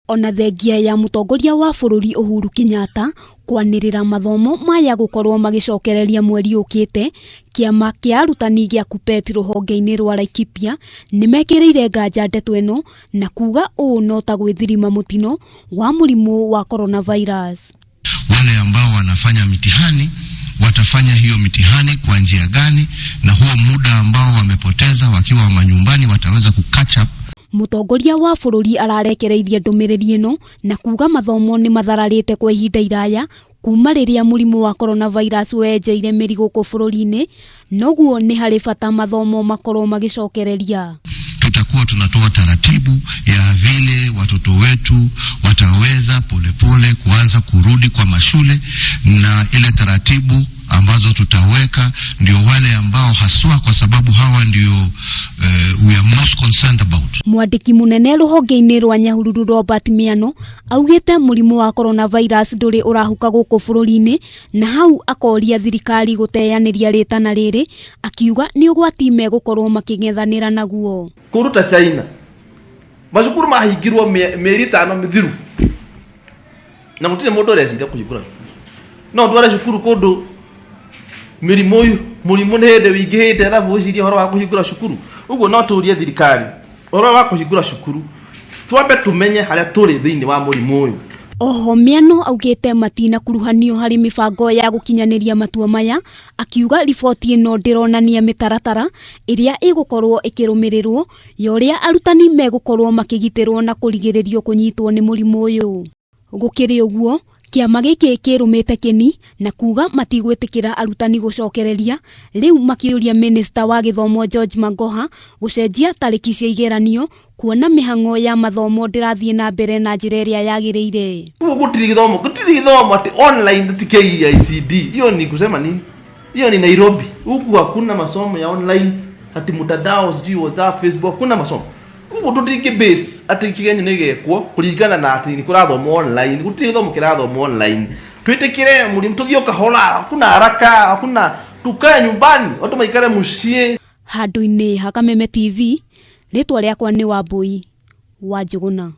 Ona thengia ya mũtongoria wa bũrũri Uhuru Kenyatta kwanĩrĩra mathomo maya gũkorwo magĩcokereria mweri ũkĩte, kĩama kĩa arutani gĩa KUPPET rũhonge-inĩ rwa Laikipia nĩmekĩrĩire nganja ndeto ĩno na kuga ũũ no ta gwĩthirima mũtino wa mũrimũ wa coronavirus. Wale ambao wanafanya mitihani watafanya hiyo mitihani kwa njia gani, na huo muda ambao wamepoteza wakiwa manyumbani wataweza ku catch up. Mũtongoria wa bũrũri ararekereirie ndũmĩrĩri ĩno na kuga mathomo nĩ mathararĩte kwa ihinda iraya kuma rĩrĩa mũrimũ wa coronavirus wenjeire mĩri gũkũ bũrũri-inĩ, noguo nĩ harĩ bata mathomo makorwo magĩcokereria. Tutakuwa tunatoa taratibu ya vile watoto wetu wataweza polepole kuanza kurudi kwa mashule, na ile taratibu ambazo tutaweka ndio wale ambao haswa, kwa sababu hawa ndio we are most concerned about. Mwandĩki mũnene rũhonge-inĩ rwa Nyahururu Robert Miano augĩte mũrimũ wa coronavirus ndũrĩ ũrahuka gũkũ bũrũri-inĩ, na hau akoria thirikari gũteanĩria rĩtana rĩrĩ, akiuga nĩ ũgwati megũkorwo makĩng'ethanĩra naguo. Kũndũ ta China macukuru mahingirwo mĩeri 5 mĩthiru na gũtirĩ mũndũ ũreciria kũhingũra cukuru. No ndware cukuru kũndũ mĩrimũ ũyũ mũrimũ nĩ hĩndĩ wĩingĩhĩte, arabu wĩcirie ũhoro wa kũhingũra cukuru. Ũguo no tũrie thirikari ũhoro wa kũhingũra cukuru, twambe tũmenye harĩa tũrĩ thĩinĩ wa mũrimũ ũyũ. Oho Miano augĩte matinakuruhanio harĩ mĩbango ya gũkinyanĩria matua maya, akiuga riboti ĩno ndĩronania mĩtaratara ĩrĩa ĩgũkorwo ĩkĩrũmĩrĩrwo ya ũrĩa arutani megũkorwo makĩgitĩrwo na kũrigĩrĩrio kũnyitwo nĩ mũrimũ ũyũ. Gũkĩrĩ ũguo, kĩama gĩkĩ kĩrũmĩte kĩni na kuga matigwĩtĩkĩra arutani gũcokereria, rĩu makĩũria minista wa gĩthomo George Magoha gũcenjia tarĩki cia igeranio kuona mĩhang'o ya mathomo ndĩrathiĩ na mbere na njĩra ĩrĩa yagĩrĩire. Ũguo gũtirĩ gĩthomo ati online ti KICD. Hiyo ni kusema nini? Hiyo ni Nairobi. Huku hakuna masomo ya online ati mtandao, sijui WhatsApp, Facebook, hakuna masomo. Ũguo tũtingĩ base atĩ kĩgenyo nĩ gĩekwo kũringana na atĩ nĩ kũrathomwo online. Gũtirĩ gĩthomo kĩrathomwo online. Twĩtĩkĩre mũrimũ, tũthiĩ o kahora, hakuna haraka, hakuna, tukae nyumbani, watu maikare mũciĩ. Handũ-inĩ ha Kameme TV, rĩtwa rĩakwa nĩ Wambui wa Njũgũna.